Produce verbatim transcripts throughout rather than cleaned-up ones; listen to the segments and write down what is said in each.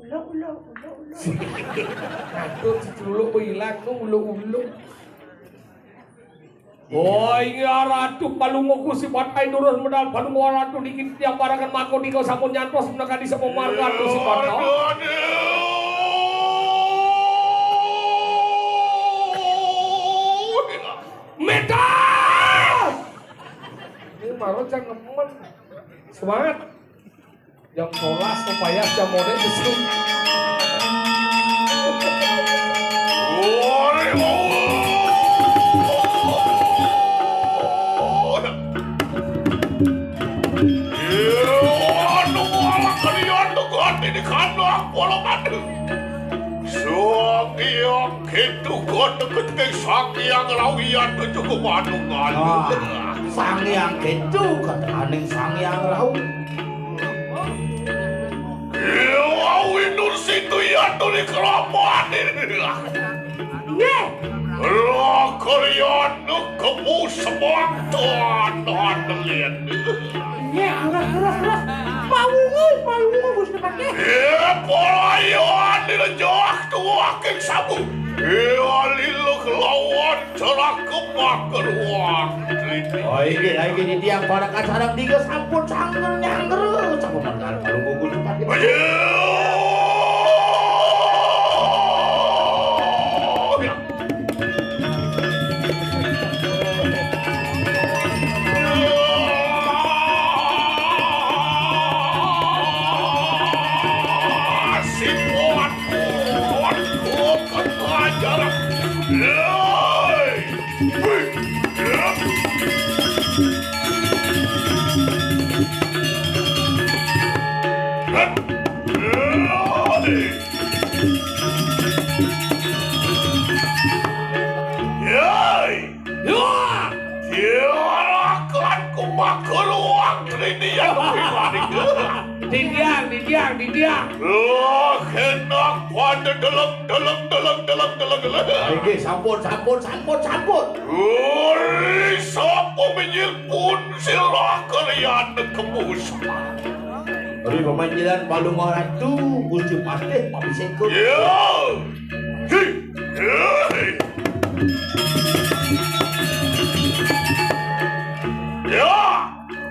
Ulo, ulo, ulo, ulo. Aduh, si Celuluk mah ilang, tuh, ulo, ulo. Oh, inggih Ratu Palungguh Gusti Patih durus medal Palungguh Ratu niki tiang parangan mangko nika sampun nyantos menakadi sapa marga Gusti Patih. Metal! Ini baru jangan nemen. Semangat. Jam sebelas supaya jam model justru. Sang Hyang Ketu kota ketek Sang Hyang Rawi anu cukup anu ngalu. Ah, Sang Hyang Ketu kataning Sang Hyang Rawi. Rawi nur situ ya tuli keramat. Nggih. Lo kalian kemu semangtan anelian. Nggih, terus, terus, terus. Pawungu, pawungu, Gusti Patih. Eh, polayan dilejah tuaking sabu. Eh, liluk lawan cerak kemak keruang. Oh, inggih, inggih, di tiang pada kacarang tiga sampun sangger nyangger. Sampun mental kalau gugus Gusti Patih. Maju! Yai! Yai! Yai! Diarahkan ku maka ruang ini ya lebih manik. Didiang, didiang, didiang. Lah, enak pada deleng, deleng, deleng, deleng, deleng, deleng. Inggih, sampun, sampun, sampun, sampun. Uri sapa menyil pun sirah kalian kebus. Ri pamanggilan Palungguh Ratu, Gusti Patih, Papiseka. Ya. Hi. Ya. Ya.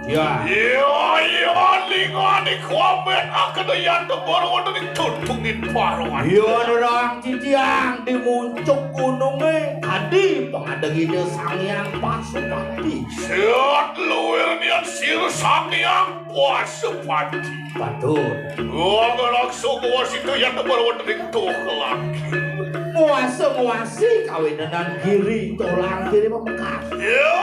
Ya. Ya, ya, lingane kuamen akan yang tebor wonten ing tutungin paruan. Ya, nerang titiang di muncuk gununge, tadi pengadeng Ida Sang Hyang Pasupati. Sehat luwir niat sir Sang Hyang Pasupati. Patut. Wong raksa kuwasa kaya tebal wonten ing tuh lagi. Nguasa-nguasi kawinenan giri tulang giri pamekar. Ya.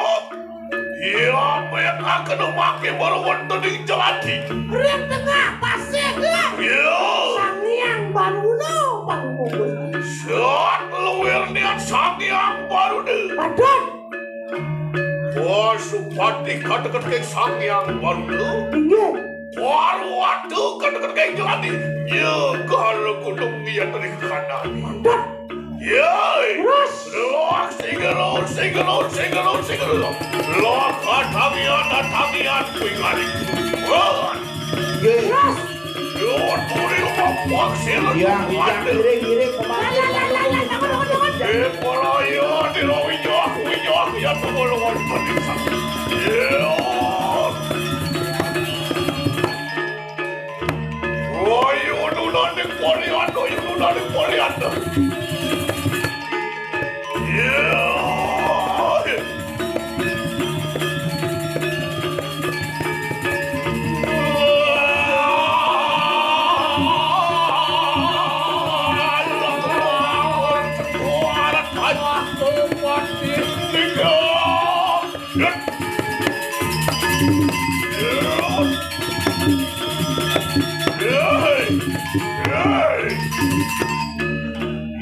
Ya, mek akan mangke baru wonten ing jelati. Ring tengah pasih, ya. Ya. Sang Hyang Baruna, Baruna Gusti. Sehat luwir niat Sang Hyang Baruna. Patut. Pasupati kadeket keng Sang Hyang Baruna. Inggih. Parwata kadeket keng jelati. Nyegal gunung ngian ring kanan. Mantap. Yai. Terus. Loak singelur, singelur, singelur, singelur. Loak katangian, katangian, kuwi kali. Wah. Nggih. Terus. Yo, turi lopak sing. Iya, iya, ngiring, ngiring, pemangku. Lah, lah, lah, lah, lah, jangan, jangan, jangan. Eh, para iya, dira winyah, winyah, ya, tunggu, lawan, tadi, sa-, iya. Wah, iya, nunane, poli, anu, iya, nunane, poli, anu. Iya.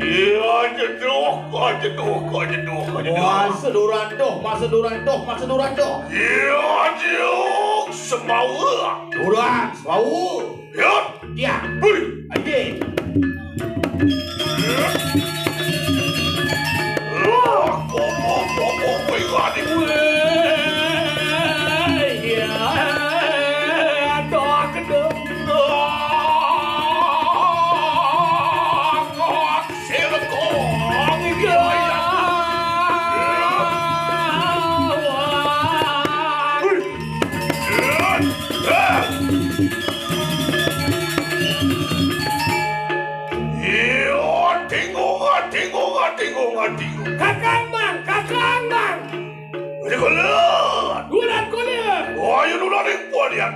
Iya, jeduh, kok jeduh, kok jeduh, kok jeduh. Wah, seduran doh, mas seduran doh, mas seduran doh. Iya, jeduh, semawa. Duran, semawa. Ya. Ya. Hui. Aje. Ya. Wah, komo, komo, komo, iwani. Weh, ya, doh, kedung.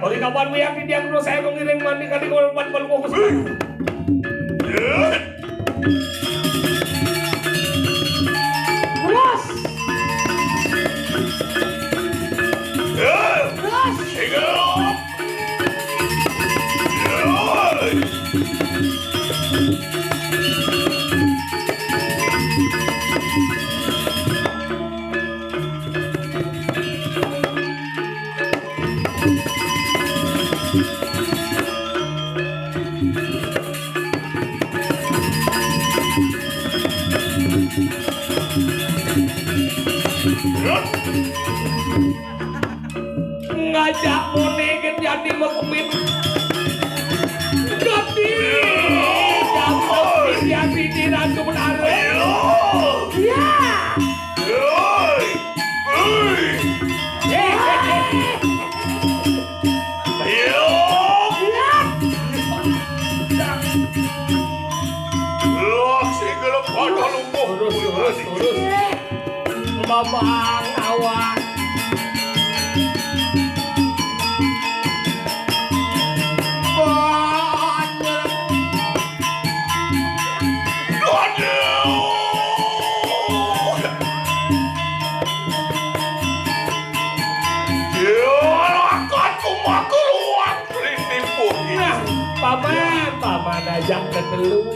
Ori kapan wiak di tiang dosa, aku ngiring mandi kali korban balu fokus. Terus. Terus. Ngajak mone gen jadi mekemit. Jadi jatuh jadi di ratu menara. Ya. Iya. Iya. Lah, sing gelem padha lumpuh. Lurus, lurus, lurus. Mamang awak. Aduh. Ya, lakatku maku luwak rinimu. Nah, paman, paman ajak ketelu.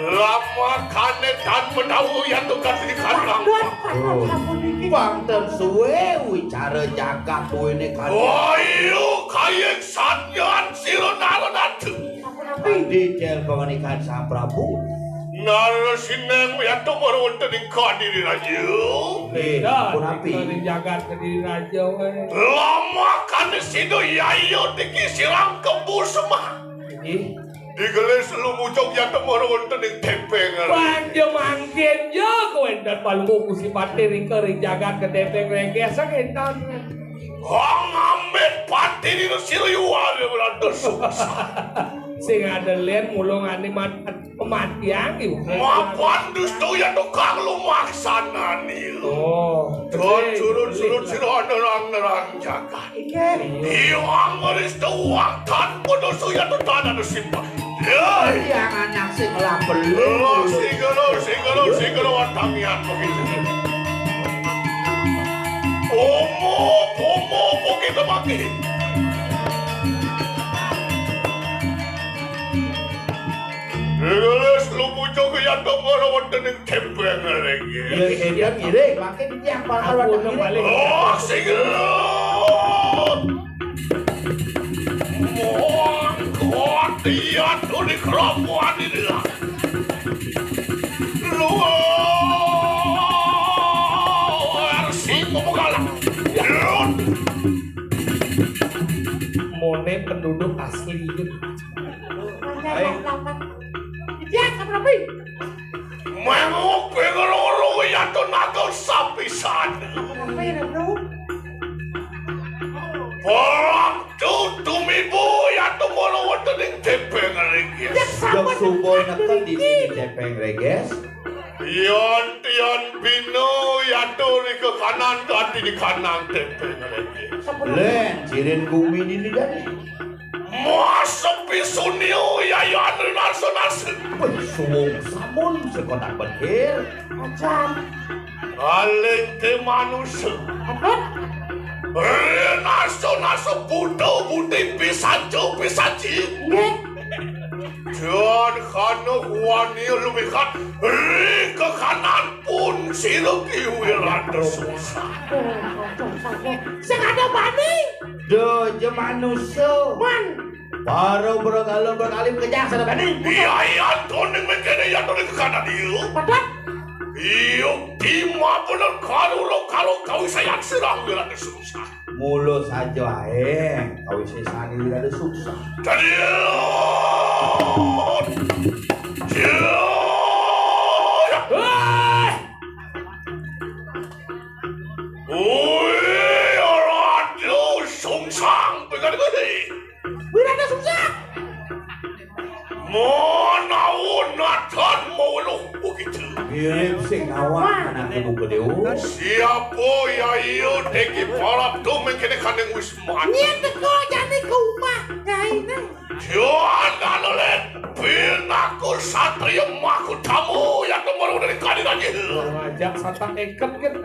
Lama kane dan menawu yang tugas di kandang. Waduh, waduh, sampun iki. Bang ten suwe wicara jagat duwene kandang. Ayo, kayeng sanyan sira nalon adu. Sampun api? Adi cel pangenikan Sang Prabu. Narasineng wiyanto mara wonten ing Kadiri Raja. Eh, ya, sampun api? Ing jagat Kadiri Raja wae. Lama kane sida yayo tiki sirang kembu semah. Inggih. Digelis lumucuk wiyanto mara wonten ing tepeng. Panjo mangkin ya kowe dan palungguh Gusti Patih ring kering jagat ketepeng rengges sakinten. Hang ambet pati dina sira yuwara wirados suksa. Sing ada len mula ngani mat-, pematian iki. Mapan dusta ya tukang lumaksanani. Oh, terus surut-surut sira nerang-nerang jagat. Iki. Iwang maris tuwang tanpa dosa ya tetanan simpah. Yai. Yang anak sing lapel. Lo sing lo, sing lo, sing lo, watangian begitu. Omo, omo, omo kita mati. Leres lumucuk ya tonggo wonten ing tembang lagi. Ya, ya, ya, ngiring. Makin yang bakal aku ada nang ngiring. Balik. Oh, sing lo. Wong kuat iya tuli keropokan ini lah. Luar sing pemugalan. Mone penduduk asli. Ayo. Iya, sama Robi. Menguk ping loro kuwi ya to nakal sapisan. Apa ya, Bro? Parang tutum ibu ya to mula wonten ing tepeng rengges. Ya, sampun. Subo neken di tepeng rengges. Yen tian bina ya to ri ke kanan, dadi di kanan tepeng rengges. Sampun. Len, jirin bumi ini dadi. Mas sepi sunio yayan rinaso-naso. Wih, suwung sampun sekotak bekir. Ajan. Kalente manusa. Apa? Rinaso-naso buta buti pisacu pisaci. Nggih. Dan kana wani lumikat ri kekanan pun sira kiwi rada susah. Sing ada bani. Dojo manusa. Man. Baru bergalon berkali kejak sana bani. Iya, iya, toning mengkene ya toning kekanan iya. Padahal. Iya, di mana bener karo lo karo kau sayang sirang rada susah. Mula saja ae, kawis sesane ora susah. Dadi. Wih, ora ada sungsang, pengen gede. Wirata sungsang. Menawa Nathan mau begitu. Mirip sing awak anak ibu gedé. Siapa ya iya deki parab tu mengkene kandeng Wisman? Nyén teka jani ke umah nyainé. Juan Ganulit, pinaku satria maku tamu ya kemaru dari kadiran. Ajak satak iket gitu.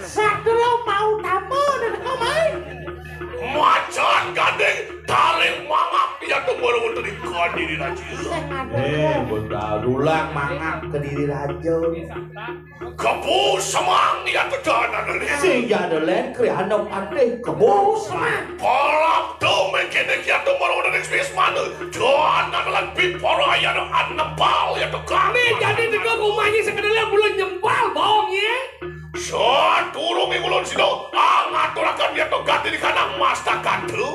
Satria mau tamu dan kau main. Macan gandeng tarik mangap ya kemaru dari kadiran. Eh, betul. Dulang mangap ke diri raja. Kebo semang ya tedanan ni. Sing ya ada lén kriana patih kebo semang. Parab tu mengkene ya tu baru dari Swiss mana. Tuan adalah bipara ya tu anempal ya tu kami. Jadi dengan rumahnya sekedar bulan nyempal bawangnya. Sadurunge ulun sida ngaturaken yata gati di kanang mastakan tu.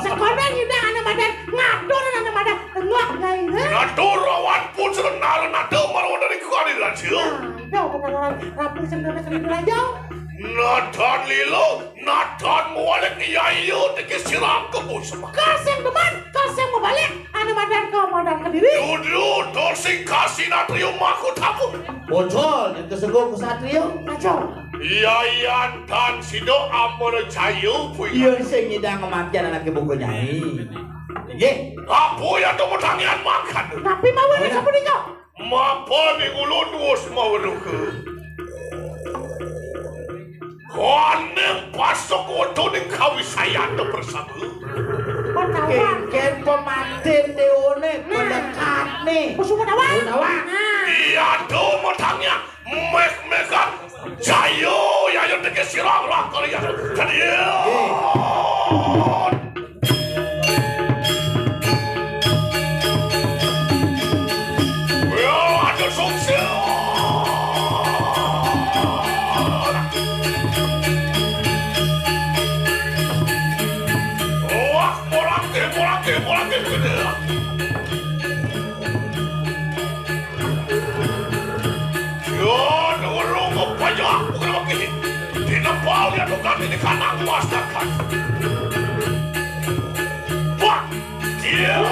Sekono nyidang anak madan ngatur anak madan tengok gaine. Ngatur rawan pun sebenarna tu marwanda di kadilan sira. Nah, itu benar rapi sebenarnya sering belajar. Nadan lilo, nadan mualik yayu tiki sirang kebus. Kasih depan, kasih mebalik. Anu madan ka madan kediri. Dudu, to sing kasina trio maku tamu. Bocol, yang kesengguh kesatria. Aja. Yayan tan sido amor cayu punya. Iya sing nyidang kematian anak ibu nyai. Nggih. Apa ya to mutangian makan? Tapi mau ini sepunika. Mapa ning ulun wus maweruh. Koning pasuk kudu ning kawisayana bersama. Kéngkén pemantin déwané pelekatné. Pesu Pundawa. Pundawa. Nah. Iya tuh matangnya mek-mekan jayo yayo teke sirang lah kalian. Jadi. Yo, nurung pajak bukan lagi. Dinempal ya tukang ini kanang masakan. Pak, dia.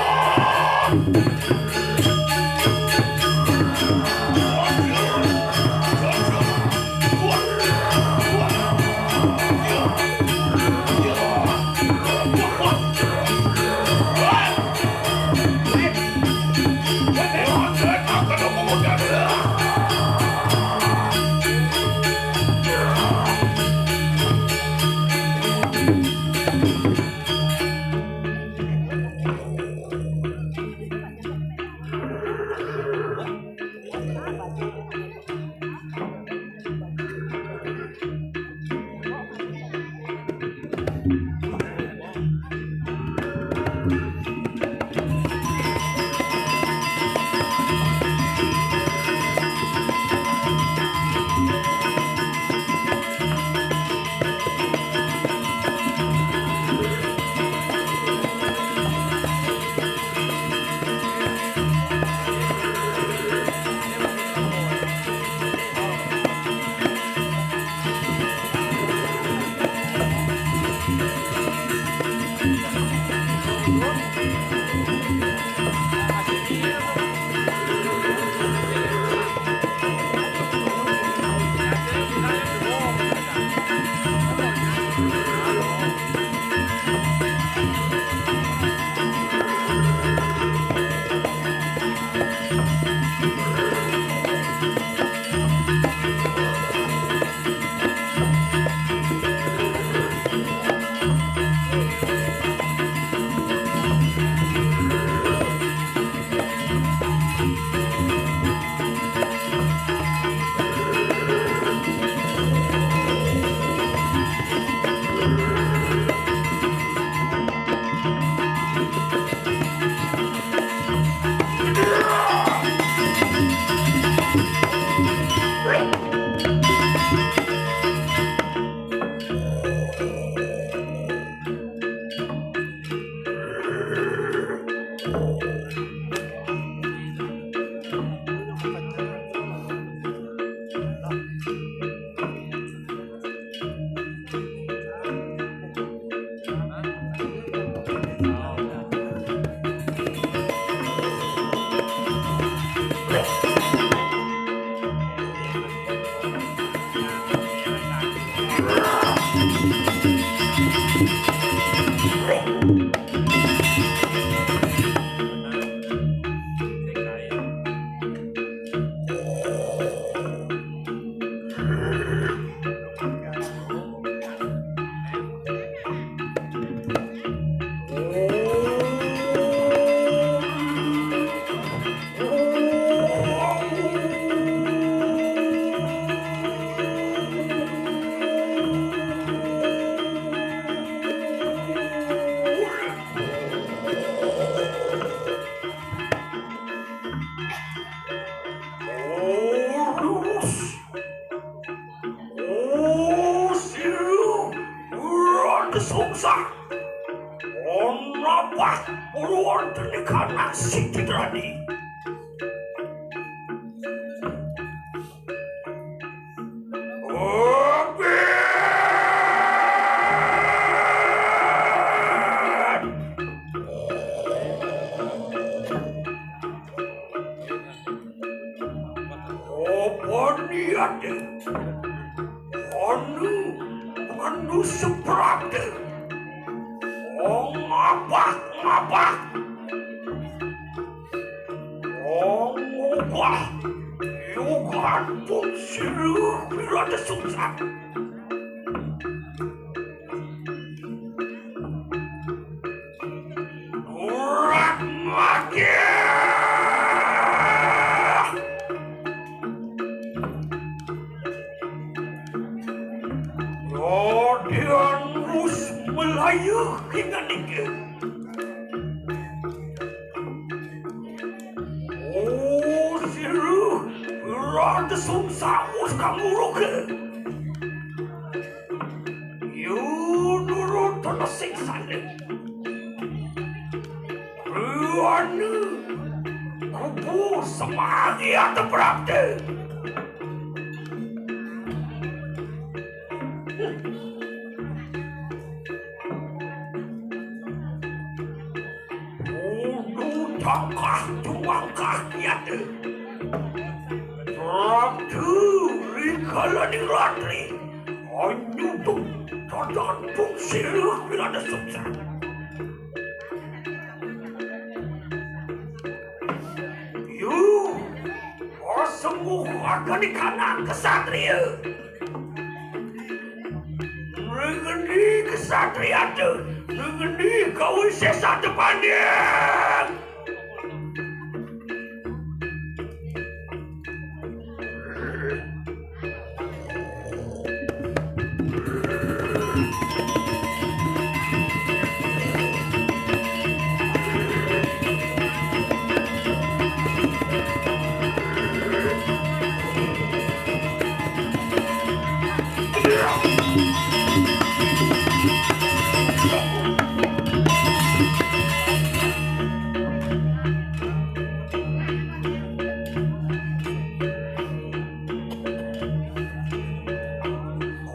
Wah, purwantene kanang siti drani. Obed! Oboniate. Anu, anu seprate. Ong mapak, mapak. Ong ogah, yogan pun siruh pirate sungsat. Urak makia. Rodian mus Melayu hingan nike. Oh, siruh, rada sungsang mus kamuruke. Yu nurut tenesing sane. Ruanu kubu semagi atau berate. Unu tangkah tumangkah nyata. Praptu rikalaning ratri. Anyudung tadantung siruh pirate suksa. Yu, asembuh argane kanang kesatria. Ngendi kesatria tu, ngendi kawisesa tepanding.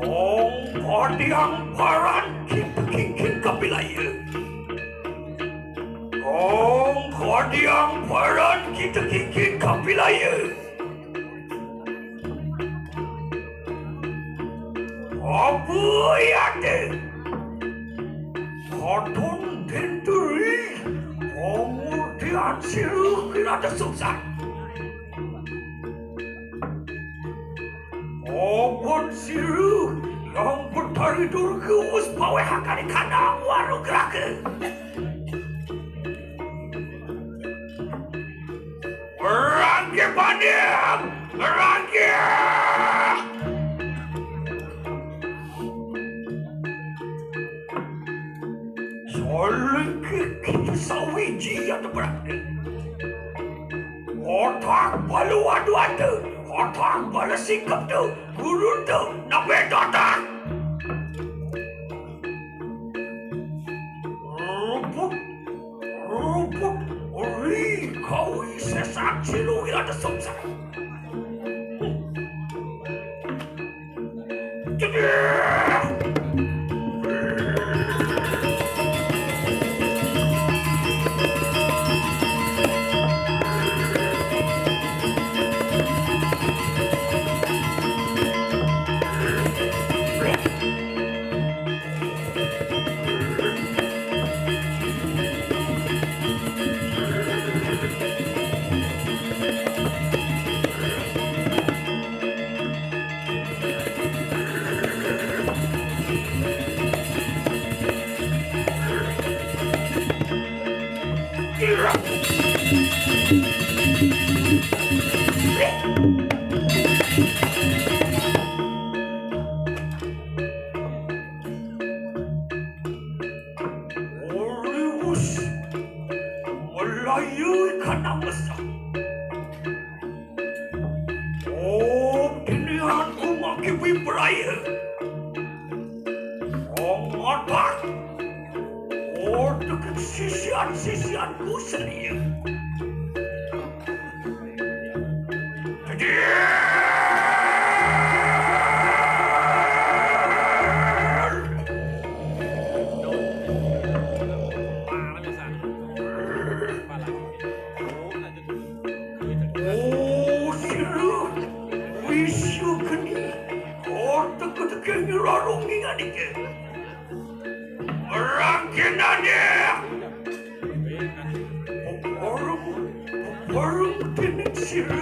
Ong kodiang paran kita kingking kapilaya. Ong kodiang paran kita kingking kapilaya. Apa yate? Katon denturi pamurtian siruh pirate suksan. Obon siruh yang betari durga us pawehakane kanang waru gerake. Merangke pandiang, merangke. Solengke kita sawiji ya tebrake. Otak balu adu-adu, otak bala sikap tu, guru tu, nabe dotak. Ruput, ruput, ri kawi sesak silu ya tesungsat. Oliwus, melayui kana mesa. Om dinihan kumaki wibraya. Om matak. Ortuk Sisian-sisianku selia. Jadi, oh, sira, wis yo geni. Oh, teka-teka ngerarungi ngadike. Rangkenane. Peporong, peporong dening sira.